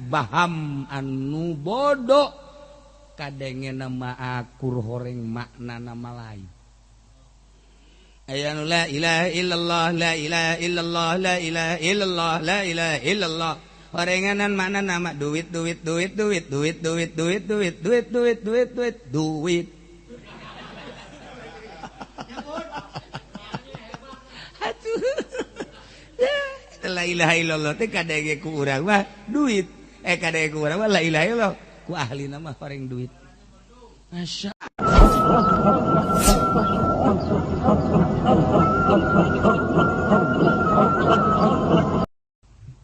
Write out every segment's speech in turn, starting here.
Baham anu bodoh kadenge nama akur horeng makna nama lain. Aya nu la ilaha illallah la ilaha illallah la ilaha illallah la ilaha illallah. Horenganan makna nama duit duit duit duit duit duit duit duit duit duit duit duit duit. Atuh. La ilaha illallah teh kadenge ku urang mah duit. Kadenge ku urang mah la ilaha illallah ku ahlina mah horeng duit. Masya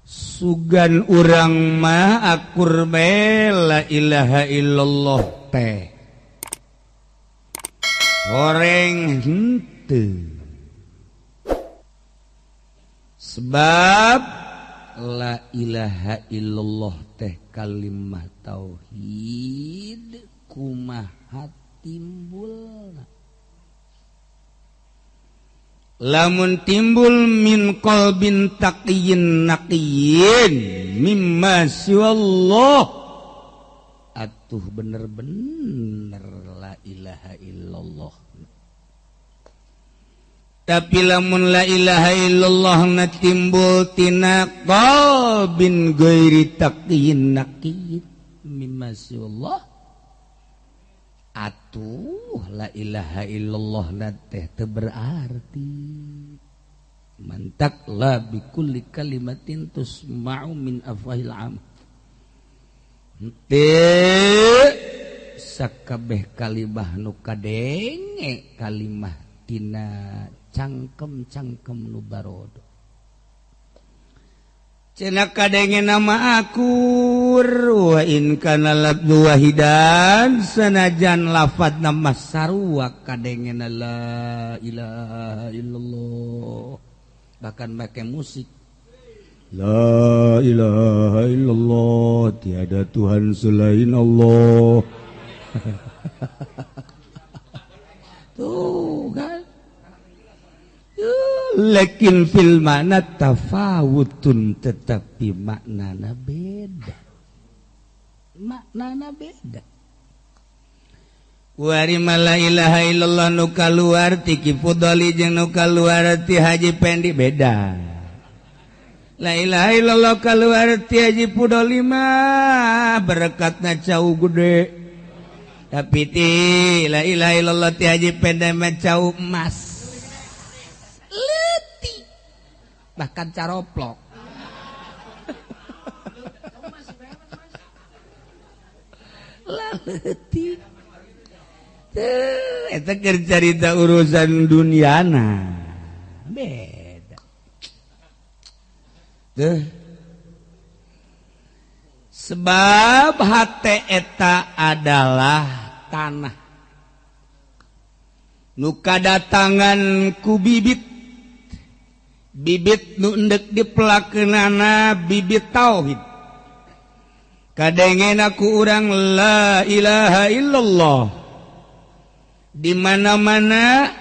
sugan urang mah akur bae la ilaha illallah teh horeng henteu. Sebab la ilaha illallah teh kalimah tauhid kumaha timbulna. Lamun timbul min qalbin taqiyyin naqiyyin mimma siwallah atuh bener-bener la ilaha illallah. Tapi lamun la ilaha illallah na timbul tina qalbin ghairi taqiyyin naqiyyin mimma siwallah atuh la ilaha illallah na teh teu berarti. Mantak la bikulli kalimatin tusma'u min afwahil am. Teu sakabeh kalimah nu kadenge kalimah tina cangkem-cangkem nu barodo. Cenah kadenge nama akur wa in kana labdu wahidan sanajan lafadz nama sarua kadenge la ilaha illallah bahkan make musik la ilaha illallah tiada Tuhan selain Allah. Tuh kan lekin fil makna tafawutun tetapi maknana beda. Maknana beda. Wari la ilaha illallah nu kaluar ti Ki Fudoli jeung nu kaluar ti Haji Pendi beda. La ilaha illallah kaluar ti Haji Fudoli mah berekatna cau gede. Tapi ti la ilaha illallah ti Haji Pendi mah cau emas. Leutik. Bahkan caroplok. Leutik. Eta keur carita urusan duniana. Beda. Tuh. Sebab hate eta adalah tanah. Nu kadatangan ku bibit. Bibit nu endek dipelakeunana bibit tauhid. Kadengena ku urang la ilaha illallah. Di mana-mana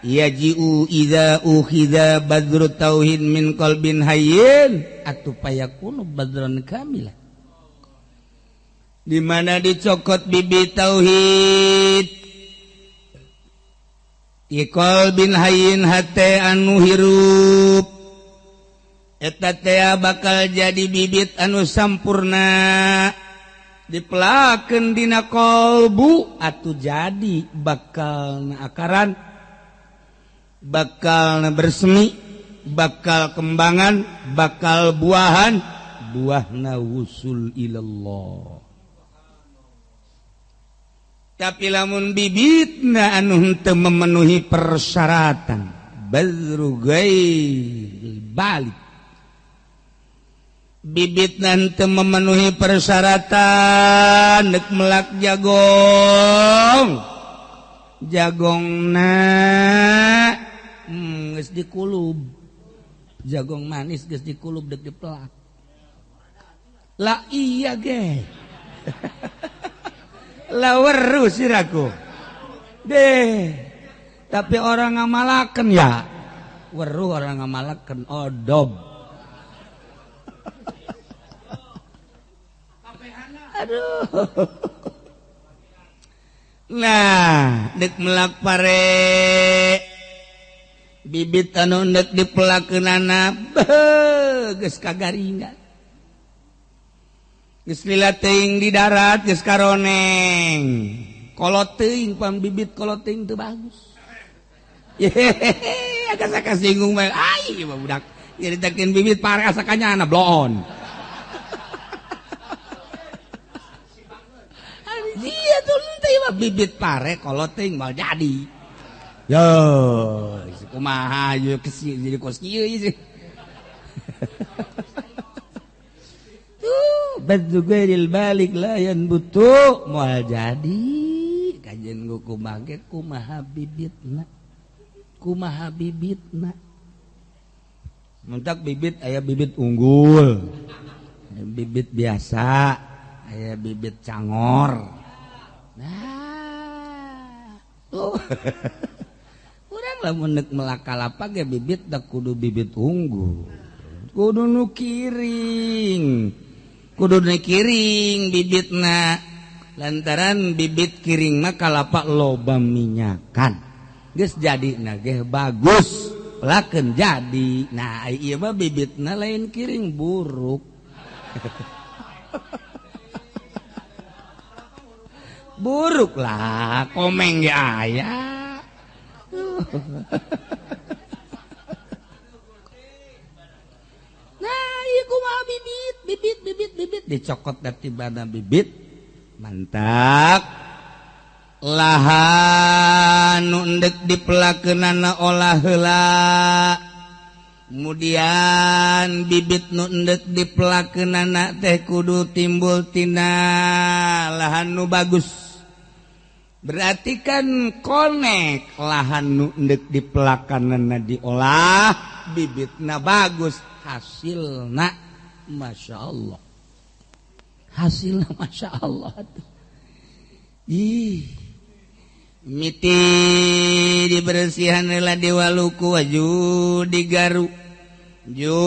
yaji'u idza ukhidha badru tauhid min qalbin hayyin atuh payakunu badran kamilah. Di mana dicokot bibit tauhid ti qalbin hayyin hate anu hirup eta teh bakal jadi bibit anu sampurna dipelakeun dina qalbu atuh jadi bakal na akaran bakal na bersemi bakal kembangan bakal buahan buahna wusul ilallah. Tapi lamun bibitna anu henteu memenuhi persyaratan badru ghair balik bibitna henteu memenuhi persyaratan deuk melak jagong jagongna geus dikulub jagong manis geus dikulub deuk dipelak lah iya ge. Laweru siraku deh tapi orang ngamalaken ya weruh orang ngamalaken odob. Aduh. Nah, dek melak pare bibit anu ndek dipelakeunana beuh geus kagaringan. Geus lila teuing di darat geus karoneng. Kolot teuing pam bibit kolot teuing teu bagus. Yehehe, agak singgung bae. Ai mah budak nyaritakeun bibit pare asa kanyana bloon. Iya tuh mah bibit pare kolot teuing mal jadi. Yo, kumaha ieu kesi jadi kos kieu ieu. Tuh, badzu ghairil balik la yanbutu moal jadi. Kajian kumaha ge kumaha bibitna. Kumaha bibitna. Mentak bibit aya bibit unggul. Bibit biasa, aya bibit cangor. Nah, tuh. Urang lamun neuk melak kalapa ge bibit da kudu bibit unggul. Kudu nu kiring. Kudu nu kiring bibitna. Lantaran bibit kiring mah kalapa loba minyakan. Geus jadina ge bagus, pelakeun jadi. Nah, ieu mah bibitna lain kiring buruk. Buruk lah, komeng ge aya. Nah, ieu kumaha bibit, bibit, bibit, bibit dicokot dari bana bibit. Mantap. Lahan nu endek dipelakeunana olah heula. Kemudian bibit nu endek dipelakeunana teh kudu timbul tina lahan nu bagus. Berarti kan konek lahan nu endek dipelakanana diolah, bibitna bagus, hasilna Masya Allah. Hasilna Masya Allah. Ih, miti dibersihan heula di Waluku waju digaru, ju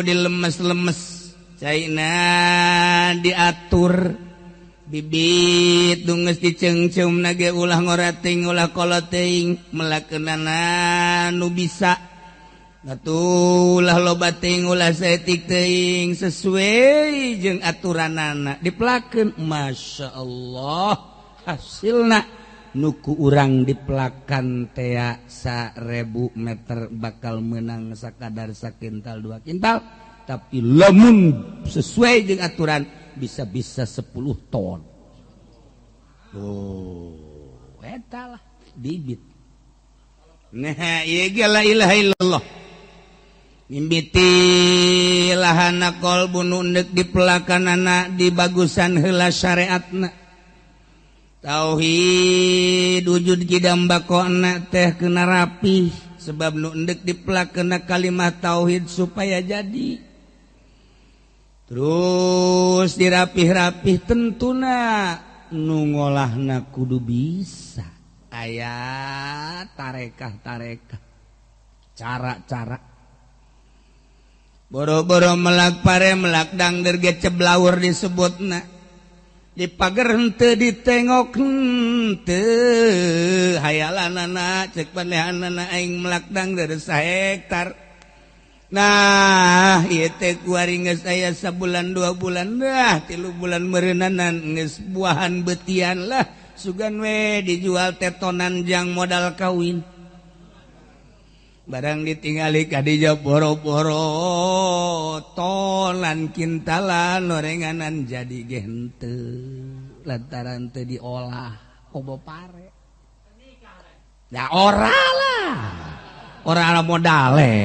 dilemes-lemes, caina diatur. Bibit dunges diceungceum nage ulah ngorating ulah koloteuing melakeunana nu bisa atuh ulah loba teuing ulah saeutik teuing sesuai jeung aturanana dipelakeun. Masya Allah hasilna nu ku urang dipelakan tea 1000 meter bakal menang sakadar sakintal 2 kintal, tapi lamun sesuai jeung aturan bisa-bisa 10 ton. Oh, eta lah bibit. Nah, ieu ge la ilaha illallah. Mimiti lahana qalbu nu endek dipelakanana dibagusan heula syariatna. Tauhid wujud kidam bakona teh kena rapi sebab nu endek dipelakeuna kalimat tauhid supaya jadi. Terus dirapih-rapih tentuna nu ngolahna kudu bisa. Aya tarekah-tarekah, cara-cara. Boro-boro melak pare melak dangder ge ceblaur disebutna. Di pager henteu ditengok henteu hayalanana cek panehanana aing melak dangder sahektar. Nah, ieu teh kuari geus aya sabulan 2 bulan dah, 3 bulan meureunnanan geus buahan beutian lah, sugan we dijual tetonan jang modal kawin. Barang ditingali ka dieu boro-boro tonan kintalan orenganan jadi ge henteu lantaran teu diolah komo pare. Da ora lah. Ora modale.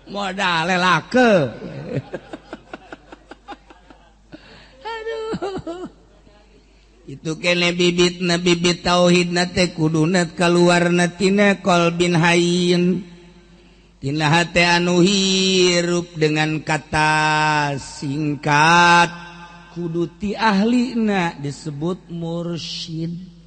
Modale lake. Aduh. Itu kene bibitna bibit tauhidna teh kuduna kaluarna tina qalbin hayyin. Tina hate anu hirup dengan kata singkat kudu ti ahlina disebut mursyid.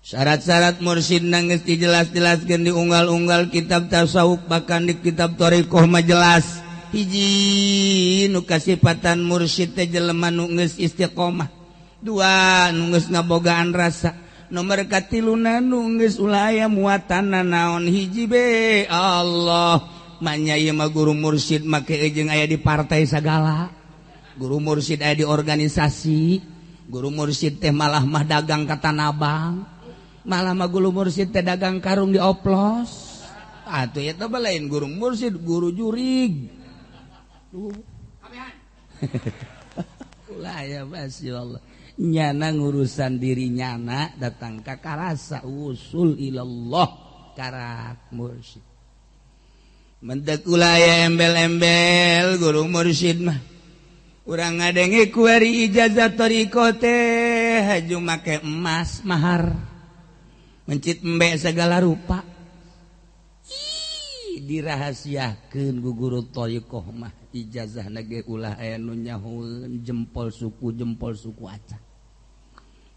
Syarat-syarat mursyid nangis dijelas-jelaskeun di unggal-unggal kitab tasawuf, bahkan di kitab thariqah mah jelas. Hiji nu kasipatan mursyid teh jelema nu geus istiqomah, dua nu geus ngabogaan rasa, nomor katiluna nu geus ulah aya muatanna naon, hiji be Allah. Manya ieu mah guru mursyid make jeung aya di partai sagala, guru mursyid aya di organisasi, guru mursyid teh malah mah dagang ka Tanah Abang, malah mah guru mursyid teh dagang karung di oplos. Atuh eta mah lain guru mursyid, guru jurig. Ulah ya Allah, nyana ngurusan diri nyana datang ka karasa usul ilallah karak mursyid. Mentek ulah ya embel-embel guru mursyid mah. Urang ngadenge kuari ijazah thariqah teh haju make emas mahar, mencit embe segala rupa. Ih, dirahasiakeun ku guru thariqah mah ijazah ge ulah aya nu nyahoeun, jempol suku acan.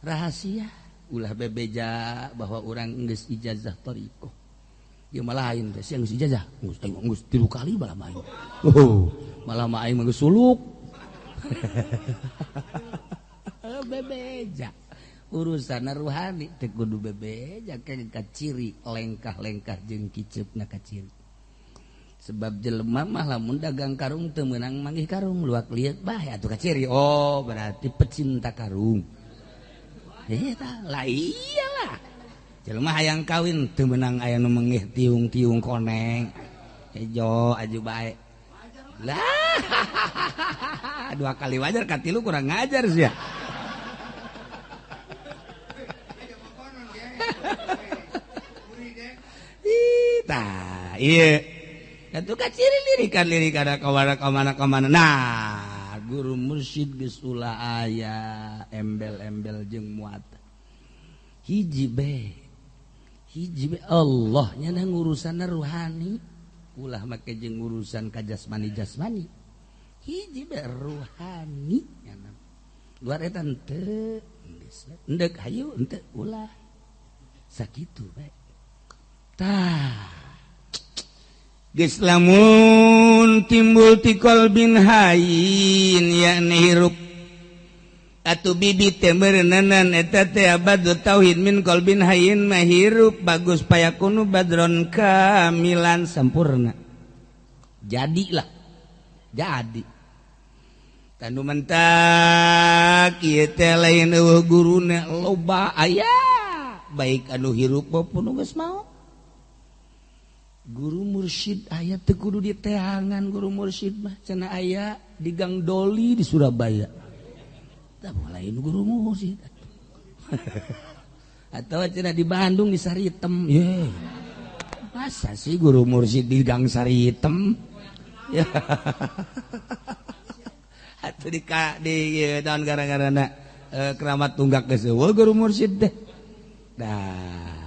Rahasia ulah bebeja bahwa urang geus ijazah thariqah. Ieu mah lain teh, sia geus ijazah, geus geus 3 kali malah mah aing. Oh, malah mah aing mah geus suluk. Bebeja urusan ruhani teu kudu bebeja ka ciri lengkah-lengkah jeung kiceupna ka ciri. Sebab jelema mah lamun dagang karung teu meunang manggih karung, luak lieur bae atuh ka ciri. Oh, berarti pecinta karung. Eta lah iyalah. Jelema hayang kawin teu meunang aya nu menggih tiung-tiung koneng. Hejo aju bae. Lah 2 kali wajar katilu kurang ngajar sia. Tah, iya. Atuh ka ciri lirikan-lirikan ka mana. Nah, guru mursyid geus ulah aya embel-embel jeung muat. Hiji be. Hiji be Allah nya ngurusanna ruhani, ulah make jeung urusan ka jasmani-jasmani. Hiji be ruhani nya. Luar eta henteu, geus endek hayu henteu ulah. Sakitu bae. Tah. Geus lamun timbul ti qalbin hayyin yakni hirup atuh bibit teh meureunanan eta teh abadu tauhid min qalbin hayyin mah hirup bagus payakunu badron kamilan sampurna. Jadilah. Jadi. Tanu mentak ieu teh lain eueuh guruna loba aya baik anu hirup maupun nu geus maot. Guru mursyid aya teu kudu diteangan guru mursyid mah cenah aya di Gang Doli di Surabaya. Tah lain guru mursyid. Atau cenah di Bandung di Saritem. Ye. Masa sih guru mursyid di Gang Saritem? Ya. Atau di tahun gara-garana keramat tunggak geus eueuh guru mursyid teh. Dah.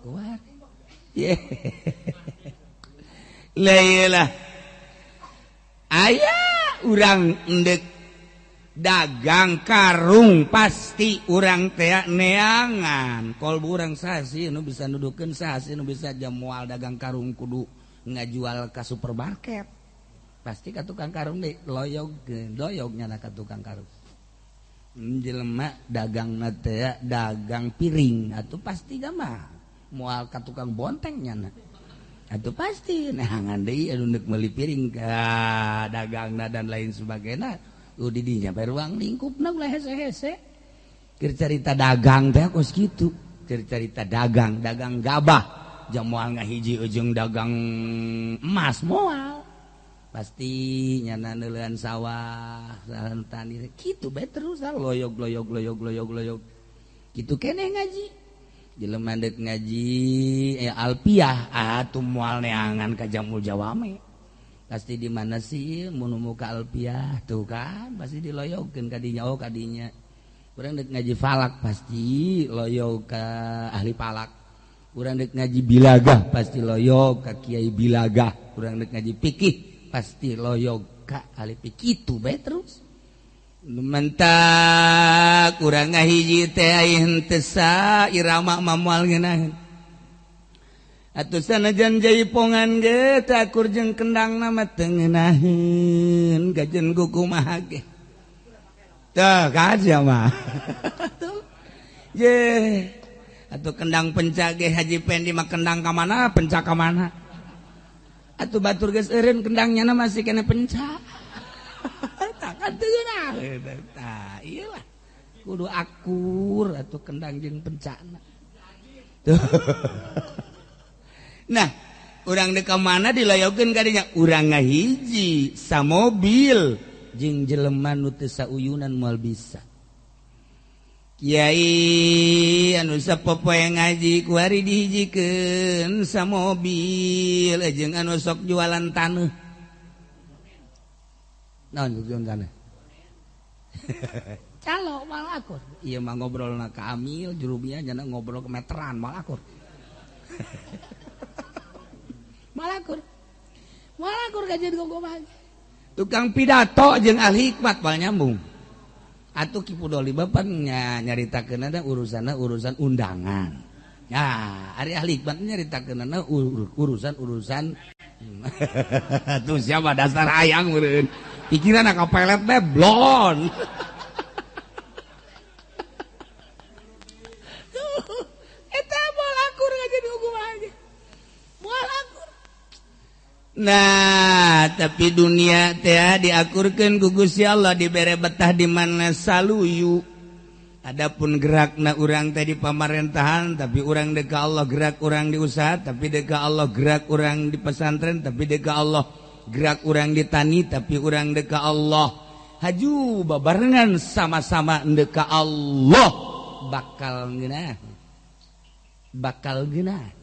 Kuat. Lah aya urang endek dagang karung pasti urang teh neangan kolbu urang sasi nu bisa nudukeun sasi nu bisa jamual dagang karung kudu ngajual ka supermarket pasti ka tukang karung deui loyog doyog nyana ka tukang karung jelema dagangna teh dagang piring atuh pasti mah moal ka tukang bonteng nyana atuh pasti neangan deui anu neuk meuli piring ka dagangna dan lain sebagainya. Di dinya bae ruang lingkupna ulah hese-hese. Keur carita dagang teh kos kitu. Keur carita dagang, dagang gabah jang moal ngahiji jeung dagang emas moal. Pasti nyana neuleuan sawah, sahan tani kitu bae terus loyog loyog loyog loyog loyog. Kitu keneh ngaji. Jelema deuk ngaji alpiah atuh moal neangan ka Jamul Jawame. Pasti di mana sih mun muka alpiah tuh kan pasti diloyogkeun ka dinya oh ka dinya. Urang deuk ngaji falak pasti loyog ka ahli falak. Urang deuk ngaji bilagah pasti loyog ka kiai bilagah. Urang deuk ngaji fikih pasti loyog ka ahli fikih. Kitu bae terus. Mentak urang ngahiji teh aya henteu sairama mah moal ngeunaheun. Atuh sanajan jaipongan ge teu akur jeung kendangna mah teu ngeunaheun gajen kumaha ge. Tah kaja mah. Ye. Atuh kendang pencak ge Haji Pendi mah kendang ka mana pencak ka mana. Atuh batur geus eureun kendangnya na masih kena pencak. Takkan teu ngeunaheun. Tah ieu lah. Kudu akur atuh kendang jeung pencakna. Tuh. Nah, urang deuk ka mana dilayokeun ka dinya? Urang ngahiji samobil jeung jelema nu teu sauyunan moal bisa. Kiai anu sapopoe ngaji kuari dihijikeun samobil jeung anu sok jualan taneuh. Naon jualan taneuh? Calo moal akur. Ieu mah ngobrolna ka Amil jurumia jana ngobrol ke meteran moal akur. Malakur. Malakur kajian gogoman. Tukang pidato jeung ahli hikmat moal nyambung. Atuh Ki Pudoli bapan nyaritakeunana urusanna urusan undangan. Ya, ari ahli hikmat nyaritakeunana urusan-urusan tuh siapa dasar hayang meureun. Pikiranna ka pelet teh blon. Eta moal akur ngajeun hukuman. Moal akur. Nah, tapi dunia teh diakurkeun ku Gusti Allah dibere betah di mana saluyu. Adapun gerakna urang teh di pamarentahan, tapi urang deuk ka Allah gerak urang di usaha, tapi deuk ka Allah gerak urang di pesantren, tapi deuk ka Allah gerak urang di tani, tapi urang deuk ka Allah. Haju babarengan sama-sama deuk ka Allah bakal ngeunah. Bakal ngeunah.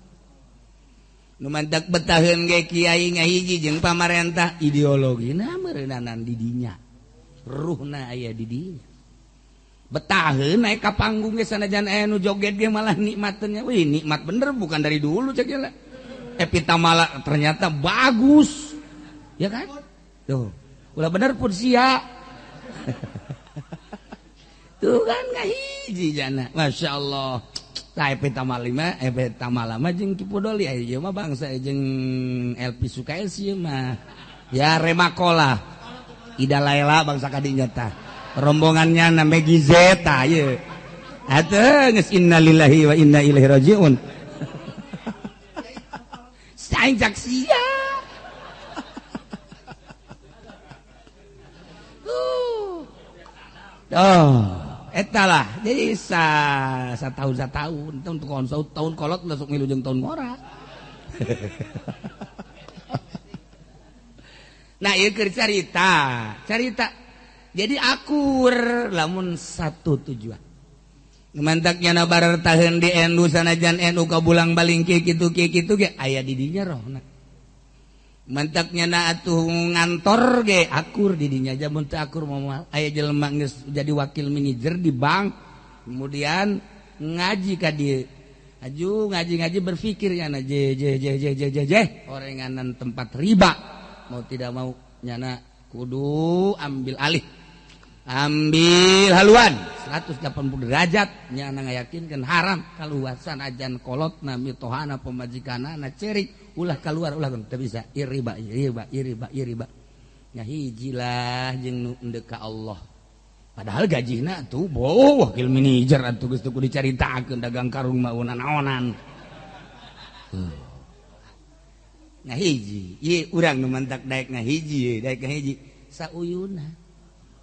Nu mantak betaheun ge kiai ngahiji jeung pamarentah ideologina meureunanan di dinya. Ruhna aya di dinya. Betaheun naik ka panggung ge sanajan aya nu joget ge malah nikmateun nya. Wih, nikmat bener bukan dari dulu cek lah. Epita malah ternyata bagus. Ya kan? Tuh, ulah bener pun sia. Tuh kan ngahiji jana. Masya Allah. Nah, Epita Malima, Epita Malama jeung Ki Pudoli aya ieu mah bangsa jeung LP Sukaesi mah. Ya Remakola. Ida Laila bangsa kadinya tah. Rombongannya na Megi Z tah ieu. Atuh geus innalillahi wa inna ilaihi rajiun. Saing cak sia. Oh. Eta lah, jadi satahun tahun kolot masuk milu jeung tahun ngora. Nah, ieu keur carita. Jadi akur lamun satu tujuan. Mantaknya na barar taheun di NU sanajan NU ka bulang baling kieu kitu ge aya di dinya rohna. Mantaknya na atuh ngantor ge akur di dinya aja mun teu akur moal aya jelema geus jadi wakil manajer di bank kemudian ngaji ka dieu aju ngaji-ngaji berpikir nyana je je je je je je je orenganan tempat riba mau tidak mau nyana kudu ambil alih ambil haluan 180 derajat nyana ngayakinkeun haram kaluasan ajan kolotna mitohana pemajikanana cerik ulah keluar ulah teu bisa iriba iriba iriba iriba nya hijilah jeung nu endek ka Allah padahal gajihna tuh boh wakil manajer atuh geus teu kudu dicaritakeun dagang karung mah naonan ngahiji ieu urang nu mantak daek ngahiji daek ngahiji sauyuna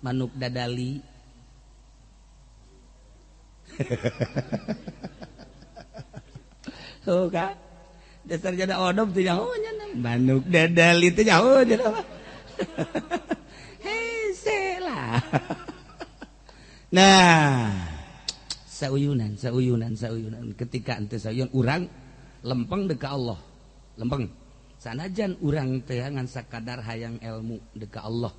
manuk dadali tuh kan dasar jada odom teu nyaho nya manuk dadali teu nyaho jada mah hese lah. Nah, sauyunan ketika ente sauyun urang lempeng deuk ka Allah. Lempeng. Sanajan urang teh ngan sakadar hayang ilmu deuk ka Allah.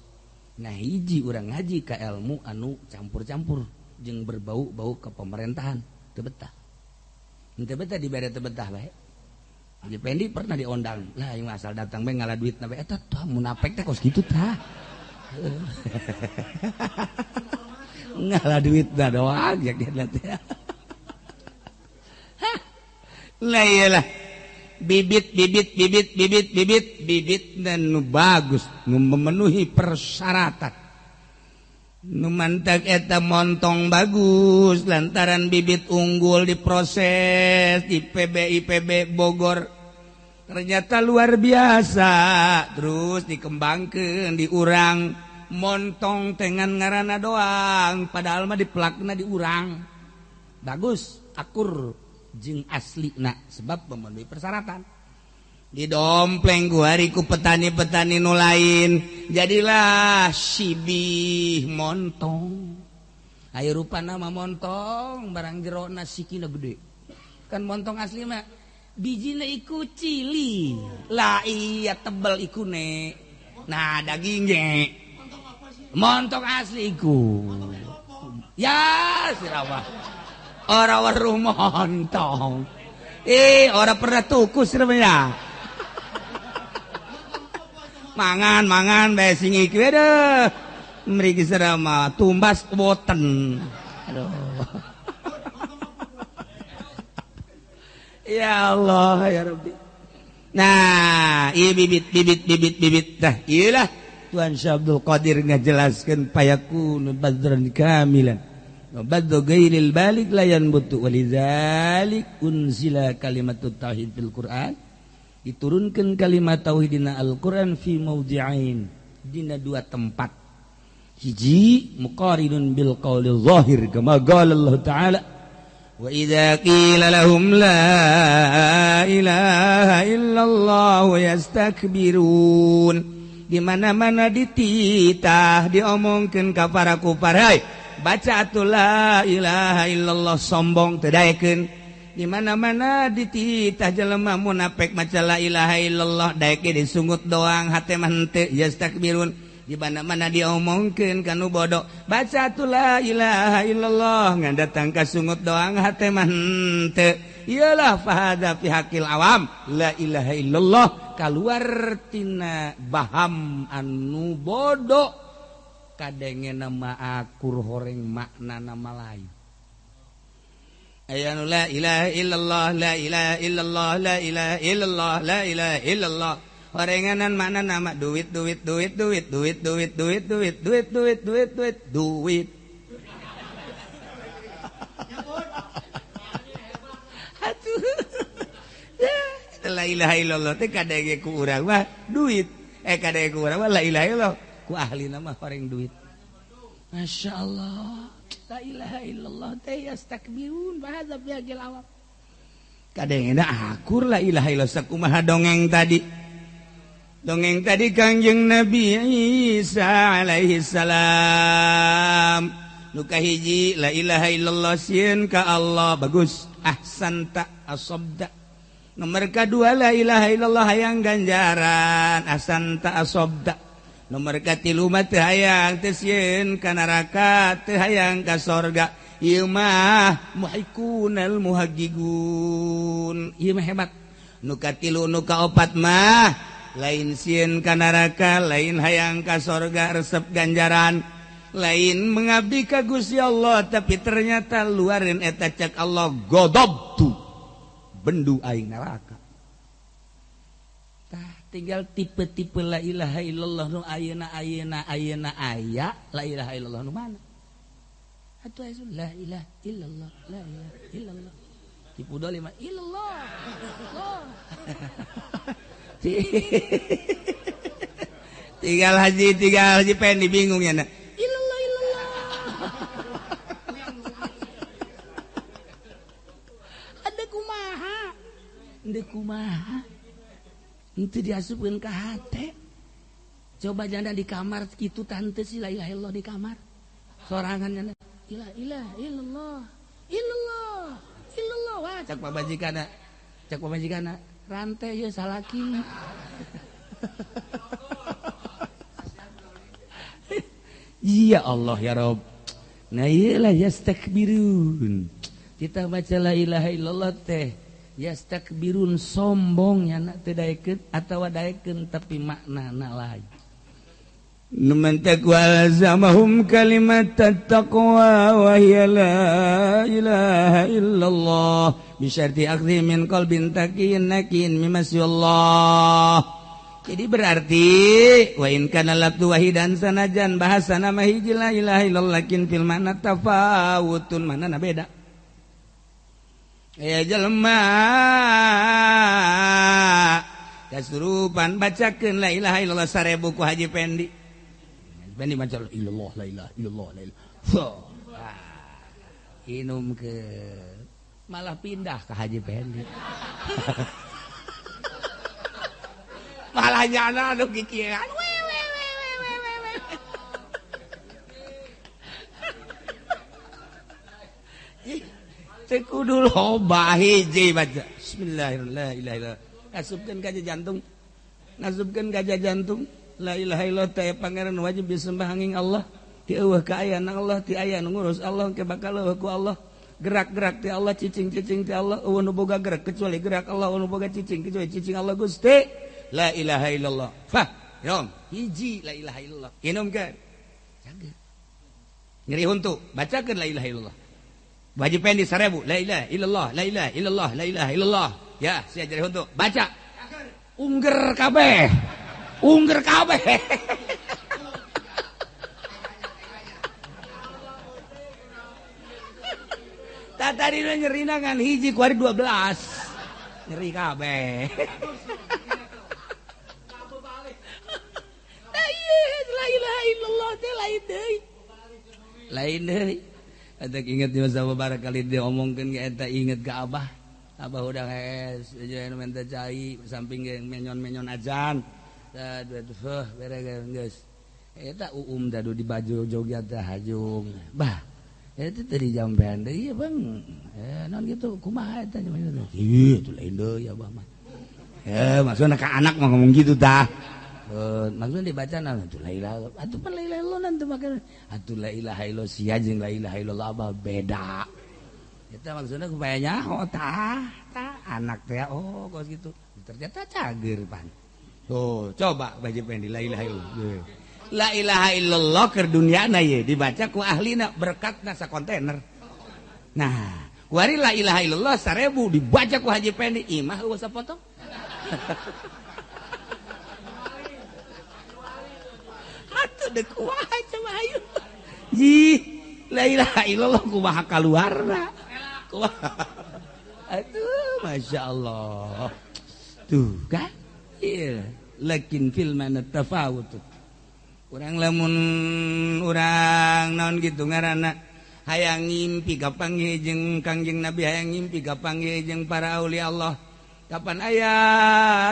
Nah, hiji urang ngaji ka ilmu anu campur-campur jeung berbau-bau ke pemerintahan teu betah. Henteu betah dibere teu betah bae. Haji Pendi pernah diondang. Lah ieu asal datang bae ngalah duitna bae eta tah munafik teh kos kitu tah. Ngalah duit dah doang ya teh. Lah iyalah bibit bibit bibit bibit bibit bibit dan nu bagus nu memenuhi persyaratan. Nu mantak eta montong bagus lantaran bibit unggul diproses di PB IPB Bogor ternyata luar biasa terus dikembangkeun diurang montong tengan ngaranna doang padahal mah dipelakna diurang bagus akur jeung aslina sebab memenuhi persyaratan didompleng ku hari ku petani-petani nu lain jadilah sibih montong. Ayo rupana mah montong barang jerona sikina gede kan montong asli mah bijina iku cili lah iya tebel ikune nah dagingnya montong asli iku ya sirawah ora weruh montong ora pernah tuku sirah mangan mangan bae sing iki aduh mriki serama tumbas boten aduh. Ya Allah ya Rabbi. Nah ieu bibit bibit bibit bibit tah ieulah Tuhan Syekh Abdul Qadir ngajelaskeun payakunu badran kamilan wa badru ghairil balik la yanbutu walidzalik unzila kalimatut tauhid fil Quran diturunkan kalimat tauhid dina Al-Qur'an fi maudi'ain dina dua tempat hiji muqarinun bil qaulil zahir kama qala Allah ta'ala wa idza qila lahum la ilaha illallah yastakbirun di mana-mana dititah diomongkeun ka para kufar hai baca atuh la ilaha illallah sombong teu daekeun di mana-mana dititah jelema munafik maca la ilaha illallah daek disungut doang hate mah henteu yastakbirun di mana-mana diomongkeun ka nu bodoh baca atuh la ilaha illallah ngan datang ka sungut doang hate mah henteu iyalah fahadza fi haqqil awam la ilaha illallah kaluar tina baham anu bodoh kadengena mah akur horeng makna nama lain. Aya nu la ilaha illallah la ilaha illallah la ilaha illallah la ilaha illallah horenganan makna nama duit duit duit duit duit duit duit duit duit duit duit duit duit. Atuh la ilaha illallah teh kadenge ku urang mah duit kadenge ku urang mah la ilaha illallah ku ahlina mah horeng duit. Masya Allah la ilaha illallah teh yastakbirun bahadza biagil awam kadengena akur la ilaha illallah sakumaha dongeng tadi dongeng tadi Kangjeng Nabi Isa alaihi salam nu kahiji la ilaha illallah sieun ka Allah bagus ahsanta asabda nomor kadua la ilaha illallah hayang ganjaran ahsanta asabda nomor katilu mah teu hayang teu sieun ka neraka teu hayang ka sorga ieu mah muhikunal muhaggigun ieu mah hebat nu katilu nu kaopat mah lain sieun ka neraka lain hayang ka sorga resep ganjaran lain mengabdi ka Gusti Allah tapi ternyata luarin eta cek Allah godobtu bendu aing neraka. Tinggal tipe-tipe la ilaha illallah nu ayeuna ayeuna ayeuna aya la ilaha illallah nu mana atuh aya la ilaha illallah la ilaha illallah tipu doli mah illallah Allah. Tinggal haji pendi bingung ya na illallah illallah ada kumaha ada kumaha itu diasupkeun ka hate. Coba janda di kamar kitu tante sih la ilaha illallah di kamar sorangan janda la ilaha illallah illallah illallah wah cak pamajikanna rantai ye salaki. Ya Allah ya Rob. Nah iyalah yastakbirun. Kita baca la ilaha illallah teh yastakbirun sombong nya teu daekeun atawa daekeun tapi maknana lain. Numan taqwa zamahum kalimat taqwa wa hiya la ilaha illallah bisyarti akhdhi min qalbin taqiyyin nakin mimasyallah. Jadi berarti wa in kana lafdu wahidan sanajan bahasa nama hiji la ilaha illallah lakin fil makna tafawutun mana beda. Ya jelema kasurupan bacakeun la ilaha illallah 1000 ku Haji Pendi. Pendi baca illallah la ilaha illallah la ilaha. Inum ke malah pindah ke Haji Pendi. Malah nyana anu kikiran. We we we we we we. Teu kudu loba hiji baca. Bismillahirrahmanirrahim. Asupkeun ka jantung. Ngasupkeun ka jantung. La ilaha illallah teh pangeran wajib disembah angin Allah. Ti eueuh kaayaan Allah, ti aya nu ngurus Allah, ke bakal eueuh ku Allah. Gerak-gerak ti Allah, cicing-cicing ti Allah, eueuh nu boga gerak kecuali gerak Allah, eueuh nu boga cicing kecuali cicing Allah Gusti. La ilaha illallah. Fah, yom, hiji la ilaha illallah. Inumkeun. Jaga. Nyeri huntu, bacakeun la ilaha illallah. Wajib pendi 1000, la ilaha illallah, la ilaha illallah, la ilaha illallah. Ya, sia nyeri huntu, baca. Ungger kabeh. Ungger kabeh. Tadi nyeri ngan hiji ku hari 12. Nyeri kabeh. La ilaha illallah teh lain deui. Lain deui. Eta inget di masa barangkali dia omongkeun ge eta inget ka abah. Abah udah geus jeung menta cai samping ge menyon-menyon ajan. Aduh bere geus. Eta uum dadu di baju Jogja teh hajung. Bah, eta teh dijampean deui ya Bang. Naon kitu kumaha eta ih itu lain deui abah mah. Maksudna ka anak mah ngomong gitu tah. Maksudnya dibaca nah atuh la ilaha atuh pan la ilaha illallah nanti make atuh la ilaha illallah sia jeung la ilaha illallah abah beda. Eta maksudna supaya nyaho tah tah anak teh oh kos gitu. Ternyata cager pan. Tuh coba baca pendi la ilaha illallah. La ilaha illallah keur dunyana ye dibaca ku ahlina berkatna sakontainer. Nah, kuari la ilaha illallah 1000 dibaca ku Haji Pendi imah eueuh sapotong. Atuh deuk kumaha coba hayu. Jih, la ilaha illallah kumaha kaluarna. Kumaha. Aduh, Masya Allah. Tuh kan? Iya, lakin fil mana tafawut. Urang lamun urang naon gitu ngaranna hayang ngimpi kapanggih jeung Kangjeng Nabi, hayang ngimpi kapanggih jeung para aulia Allah. Kapan aya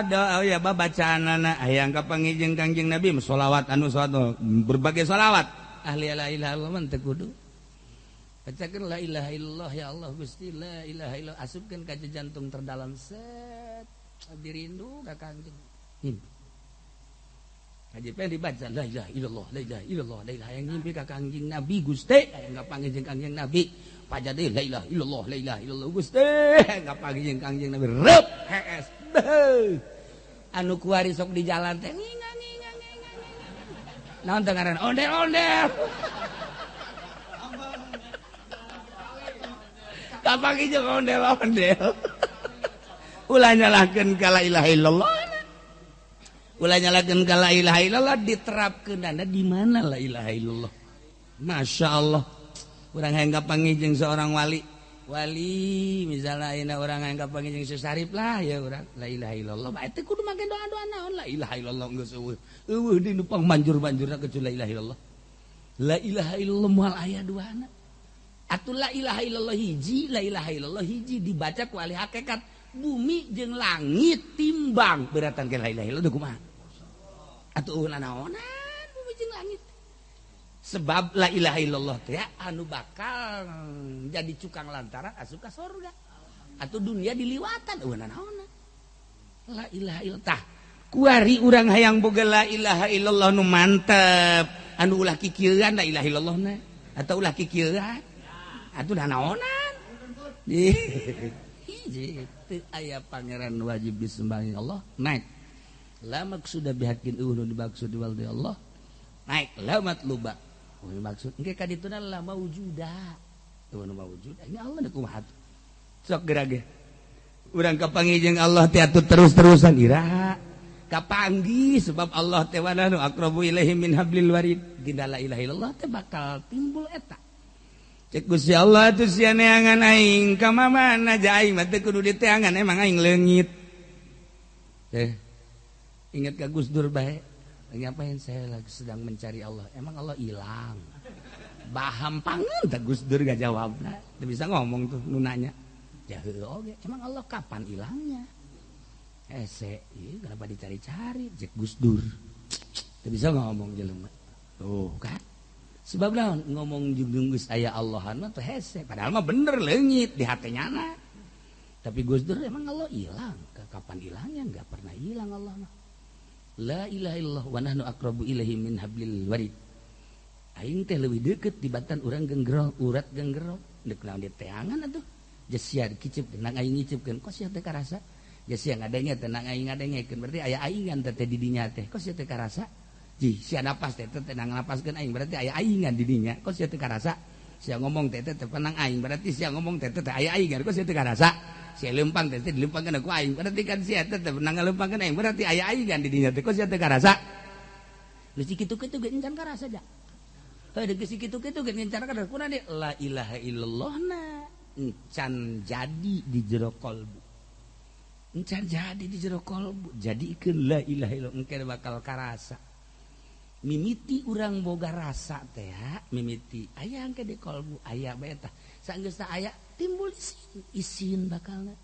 doa ya babacaanana hayang kapanggih jeung Kangjeng Nabi sholawat anu sholawat berbagai sholawat ahli la ilaha illallah man teu kudu bacakeun la ilaha illallah ya Allah Gusti la ilaha illallah asupkeun ka jantung terdalam set abdi rindu ka Kangjeng. Haji Pendi dibaca la ilaha illallah la ilaha illallah la ilaha yang ngimpi ka Kangjeng Nabi Gusti hayang kapanggih jeung Kangjeng Nabi pajade la ilaha illallah la ilaha illallah Gusti hayang kapanggih jeung Kangjeng Nabi reup hees anu kuari sok di jalan teh nginga nginga nginga naon teh ngaran ondel-ondel kapanggih jeung ondel-ondel ulah nyalahkeun ka la ilaha illallah. Ulah nyalakeun ka la ilaha illallah diterapkeunana di mana la ilaha illallah. Masya Allah. Urang hayang kapanggih jeung seorang wali. Wali misalnya ayeuna urang hayang kapanggih jeung Syekh Sarip lah ya urang la ilaha illallah. Bae teh kudu make doa-doa naon la ilaha illallah geus eueuh. Eueuh di nu pangmanjur-manjurna kecuali la ilaha illallah. La ilaha illallah moal aya duana. Atuh la ilaha illallah hiji, la ilaha illallah hiji dibaca ku ahli hakikat. Bumi jeung langit timbang beratan ke la ilaha illallah kumaha atuh naonan bumi jeung langit sebab la ilaha illallah teh anu bakal jadi cukang lantaran asup ka surga atuh dunia diliwatan eueuh naonan la ilaha illallah tah kuari urang hayang boga la ilaha illallah nu mantep anu ulah kikieuan la ilaha illallah na atau ulah kikieuan atuh naonan hiji teu aya pangeran wajib disembah Allah naik la maksuda bihaqqin eueuh nu dimaksud waldi Allah Naik la matluba. Maksud engke ka dituna la maujuda. Tuh nu maujuda ini Allah da kumaha. Sok geura ge. Urang kapanggih jeung Allah teh atuh terus-terusan iraha. Kapanggih sebab Allah teh wa nahnu aqrabu ilaihi min hablil warid. Dina la ilaha illallah teh bakal timbul eta. Cek Gusti Allah tuh sia neangan aing ka mana aja aing mah teu kudu diteangan emang aing leungit. Teh ingat ka Gus Dur bae. Ngapain saya lagi sedang mencari Allah. Emang Allah hilang. Bahampangan tak Gus Dur gak jawab. Teu bisa ngomong tuh nu nanya. Ya heueuh oge, emang Allah kapan hilangnya? Ese, ieu kenapa dicari-cari cek Gus Dur. Teu bisa ngomong jelema. Tuh kan. Sebab naon ngomong jeung geus aya Allahan mah teh hese, padahal mah bener leungit di hate nyana. Tapi Gus Dur emang Allah hilang. Kapan hilangnya? Enggak pernah hilang Allah mah. La ilaha illallah wa nahnu aqrabu ilaihi min hablil warid. Aing teh leuwih deukeut dibatan urang genggro, urat genggro. Deuk naon diteangan atuh. Sia kicip tenang aing ngicipkeun, kok sia teh karasa? Sia ngadenge tenang aing ngadengekeun, berarti aya aingan teh di dinya teh. Kok sia teh karasa? Jih, sia napas teh tenang napaskeun aing, berarti aya aingan di dinya. Kok sia teh karasa? Sia ngomong teh teh tenang aing, berarti sia ngomong teh teh aya aingan. Kok sia teh karasa? Sia lempang teh teh dilempangkeun ku aing, berarti kan sia teh tenang ngalempangkeun aing, berarti aya aingan di dinya teh. Kok sia teh karasa? Geus kitu-kitu ge encan karasa ja. Heuh geus kitu-kitu ge encan karasa. Kunaon deui? La ilaha illallah na encan jadi di jero kolbu. Encan jadi di jero kolbu. Jadikeun la ilaha illallah engke bakal karasa. Mimiti urang boga rasa teh, mimiti aya engke di kolbu aya bae tah. Saenggeusna aya timbul isin, isin bakalna.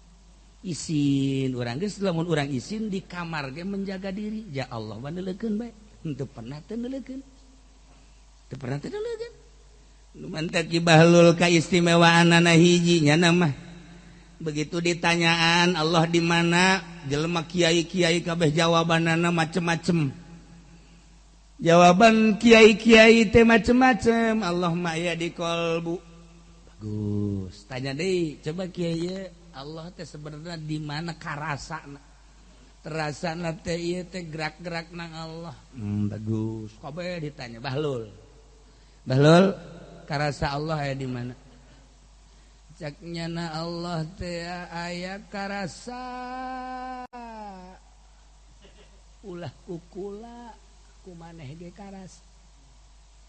Isin urang geus lamun urang isin di kamar ge menjaga diri. Ya Allah waneulekeun bae. Henteu pernah teu neuleukeun. Teu pernah teu neuleukeun. Nu mantak Ki Bahlul kaistimewaanana hiji nya mah. Begitu ditanyaan Allah di mana, jelema kiai-kiai kabeh jawabanana macem-macem. Jawaban kiai-kiai teh macem-macem, Allah mah aya di kolbu. Bagus. Tanya deui, coba kiai Allah teh sebenarnya di mana karasana? Terasana teh ieu teh gerak-gerak nang Allah. Bagus. Kabeh ditanya Bahlul. Bahlul, karasa Allah aya di mana? Cak nyana Allah teh aya karasa. Ulah kukula ku maneh ge karasa.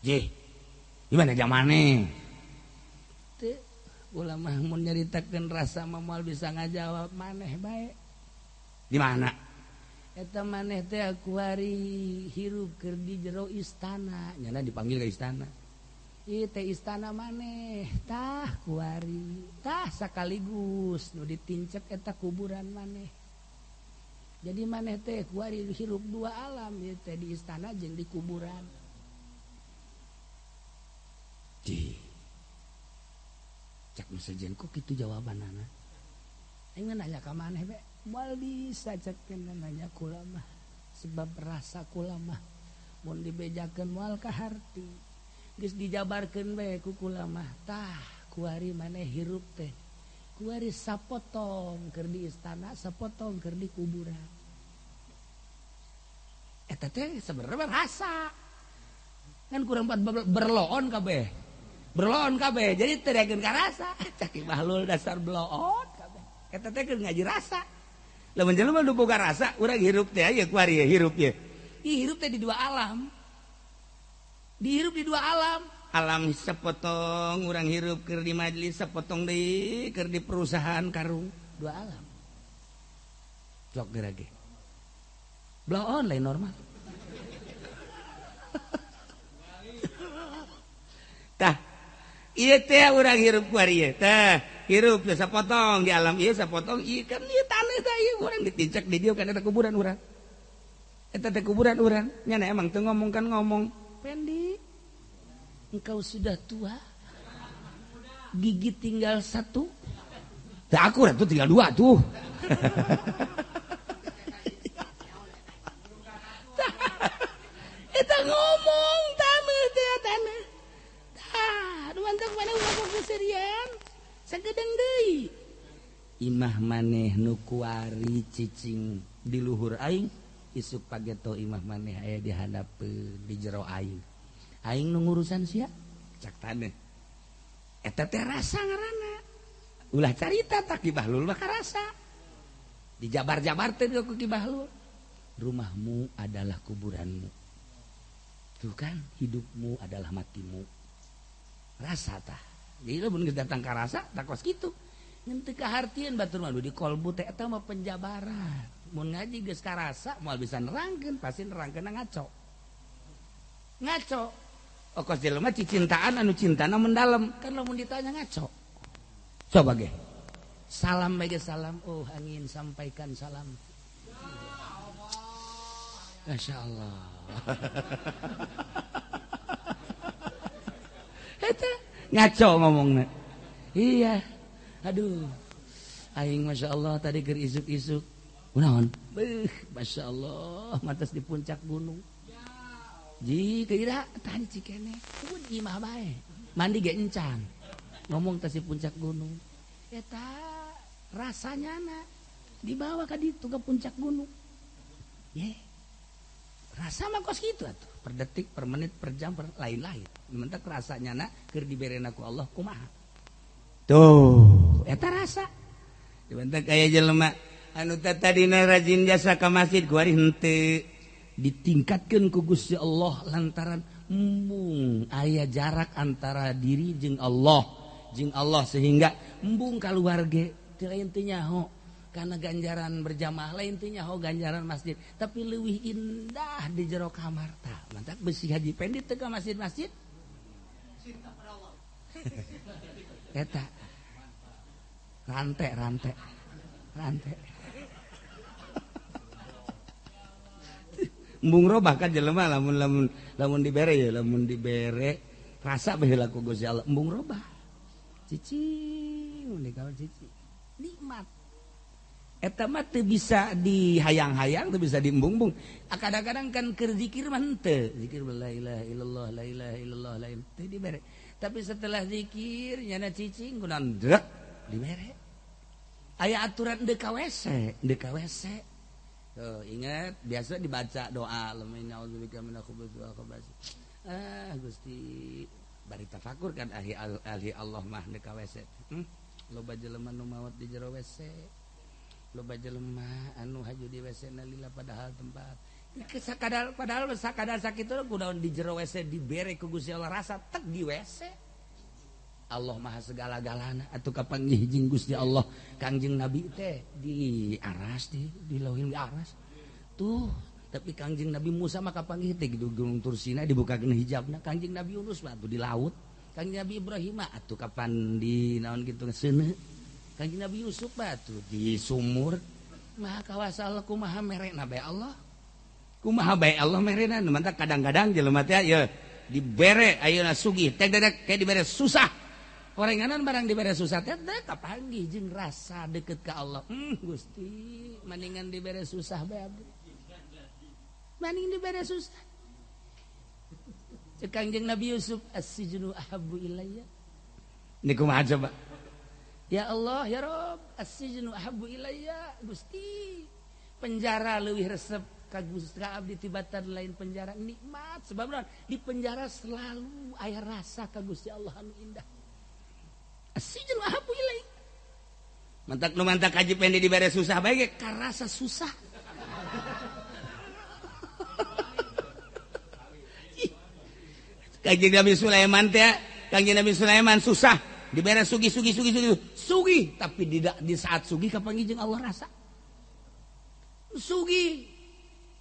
Jih, gimana jamane? Teu ulah mah mun nyaritakeun rasa mah moal bisa ngajawab maneh bae. Di mana? Eta maneh teh kuari hirup keur di jero istana. Nyana dipanggil ke istana. Ieu teh istana maneh, tah kuari, tah sakaligus nu ditincek eta kuburan maneh. Jadi maneh teh kuari hirup dua alam, ieu teh di istana jeung di kuburan. Di cak nu sejen kok kitu jawabanana? Aing nanya ka maneh be, moal bisa cek nanya kula mah, sebab rasa kula mah mun dibejakeun moal kaharti. Geus dijabarkeun bae ku kula mah, tah kuari maneh hirup teh kuari sapotong keur di istana, sapotong keur di kuburan. Eta teh sebenarnya rasa. Kan kurang berloon kabeh. Berloon kabeh, jadi teu daekeun karasa. Cak Ki Bahlul dasar bloon kabeh. Eta teh keur ngaji rasa. Lamun jelema nu boga rasa, urang hirup teh aya kuari hirup ye. Ih, hirup teh di dua alam. Dihirup di dua alam. Alam sepotong urang hirup keur di majelis, sepotong deui keur di perusahaan karung. Dua alam. Sok geura ge. Bloon lain normal. Tah, ieu teh urang hirup kuari ieu. Tah, hirup teh sapotong di alam ieu sapotong ieu kan ieu taneuh tah ieu urang ditincak di dieu kan eta kuburan urang. Eta teh kuburan urang. Nya emang teu ngomong kan ngomong. Pendi, engkau sudah tua, gigi tinggal satu. Tah aku tuh tinggal dua tuh. Eta ngomong taneuh teh taneuh. Tah, nu mantap maneh ulah keserian. Sagedeung deui. Imah maneh nu kuari cicing di luhur aing, Isuk pageto imah maneh aya di handapeun di jero aing. Aing nu ngurusan sia cak taneuh. Eta teh rasa ngaranna. Ulah carita tak Ki Bahlul mah karasa. Dijabar-jabar teh ku Ki Bahlul. Rumahmu adalah kuburanmu. Tuh kan, hidupmu adalah matimu. Rasa tah. Jadi lamun geus datang ka rasa tak kos kitu. Ngan teu kahartieun batur mah di kolbu teh eta mah penjabaran. Mun ngaji geus karasa moal bisa nerangkeun, pasti nerangkeunna ngaco. Ngaco. Okos jelema cicintaan anu cintana mendalam, kan lamun ditanya ngaco. Coba ge. Salam bae salam, oh angin sampaikan salam. Masya Allah. Eta ngaco ngomongna. Iya. Aduh. Aing Masya Allah tadi keur isuk-isuk. Kunaon? Beuh, Masya Allah, matas di puncak gunung. Ji, kira tadi cikene. Pun imah bae. Mandi ge encan. Ngomong tas di puncak gunung. Eta rasanya na dibawa ka ditu ke puncak gunung. Ye. Rasa mah kos kitu atuh. Per detik, per menit, per jam, per lain-lain. Mentak rasanya na keur diberena ku Allah kumaha. Tuh, eta rasa. Dibentak aya jelema anu tadina rajin jasa ka masjid kuari henteu ditingkatkeun ku Gusti Allah lantaran embung aya jarak antara diri jeung Allah sehingga embung kaluar ge teu lain teu nyaho kana ganjaran berjamaah lain teu nyaho ganjaran masjid tapi leuwih indah di jero kamar tah mantak besi Haji Pendi teu ka masjid-masjid cinta pada Allah eta rantai rantai rantai embung robah kan jelema lamun lamun lamun dibere ya lamun dibere rasa baheula ku Gusti Allah embung robah cicing mun kawan cici nikmat eta mah teu bisa dihayang-hayang teu bisa diembung-embung. Kadang-kadang kan keur zikir mah henteu zikir la ilaha illallah la ilaha illallah la ilaha teu dibere tapi setelah zikir nyana cicing kunaon drek dibere aya aturan deuk ka WC deuk ka WC. Tuh, ingat biasa dibaca doa lamina audzubika minal khubuthi wal khaba'is. Ah Gusti bari tafakur kan ahli ahli Allah mah deuk ka WC. Loba jelema nu maot di jero WC. Loba jelema anu haju di WC na lila padahal tempat. Sakadar padahal sakadar sakitu kunaon di jero WC dibere ku Gusti Allah rasa tek di WC. Allah maha segala-galana atuh kapanggih jeung Gusti Allah Kangjeng Nabi teh di aras di lauhil di aras tuh tapi Kangjeng Nabi Musa mah kapanggih teh di Gunung Tursina dibukakeun hijabna Kangjeng Nabi Yunus mah atuh di laut Kangjeng Nabi Ibrahim mah atuh kapan di naon kitu seuneu Kangjeng Nabi Yusuf mah atuh di sumur maha kawasa Allah kumaha merena bae Allah kumaha bae Allah merena mantak kadang-kadang jelema teh ye dibere ayeuna sugih teh kayak dibere susah orenganan barang dibere susah teh kapanggih jeung rasa deket ka Allah. Gusti, maningan dibere susah bae abdi. Maning dibere susah. Cek Kangjeng Nabi Yusuf, as-sijnu ahabbu ilayya. Ini kumaha coba? Ya Allah, ya Rob, as-sijnu ahabbu ilayya. Gusti, penjara leuwih resep ka Gusti abdi tibatan lain penjara nikmat sebab di penjara selalu aya rasa ka Gusti Allah anu indah. Asijun ahabu ilaih. Mantak nu mantak Haji Pendi dibere susah bae ge karasa susah. Kangjeng Nabi Sulaiman teh, Kangjeng Nabi Sulaiman susah dibere sugih sugih sugih sugih sugih tapi tidak di saat sugih kapanggih jeung Allah rasa. Sugih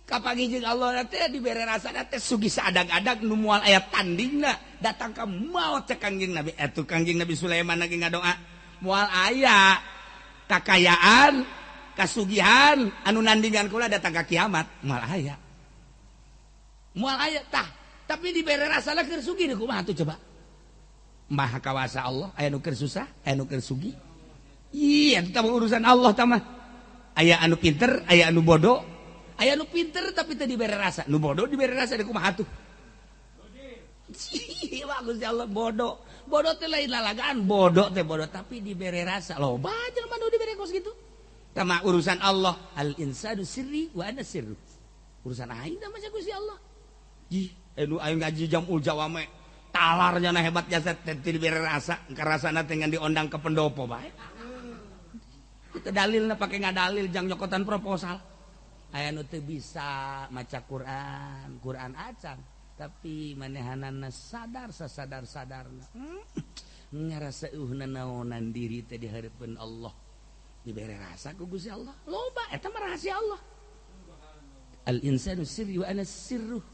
kapanggih jeung Allah teh dibere rasa teh sugih saadang-adag nu moal aya tandingna datang ka maot cek Kangjeng Nabi atuh Kangjeng Nabi Sulaiman lagi ngadoa moal aya kakayaan kasugihan anu nandingan kula datang ka kiamat moal aya tah tapi dibere rasa keur sugih kumaha atuh coba maha kawasa Allah aya nu keur susah aya nu keur sugih iya eta mah urusan Allah tah mah aya anu pinter aya anu bodoh aya nu pinter tapi teu dibere rasa nu bodoh dibere rasa kumaha atuh. Bagus ya Allah bodoh. Bodoh teh lain lalagaan, bodoh teh bodoh tapi dibere rasa. Loba jelema nu dibere kos kitu. Tama urusan Allah, al insanu sirri wa ana sirru. Urusan aing teh mah Gusti Allah. Jih, nu aing ngaji Jam'ul Jawame talarnya na hebat jasa teh dibere rasa, karasana teh ngan diondang ke pendopo bae. Itu dalilna pake ngadalil jang nyokotan proposal. Aya nu teu bisa maca Quran, Quran acan, tapi manehanana sadar sasadar-sadarna. Ngarasa naonan diri teh di hareupeun Allah. Dibere rasa ku Gusti Allah. Loba eta mah rahasia Allah. Al insanu sirri wa ana sirruh.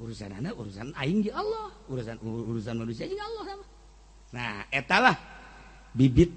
Urusan anak urusan aing jeung Allah, urusan urusan manusia jeung Allah sama. Nah, eta lah bibit.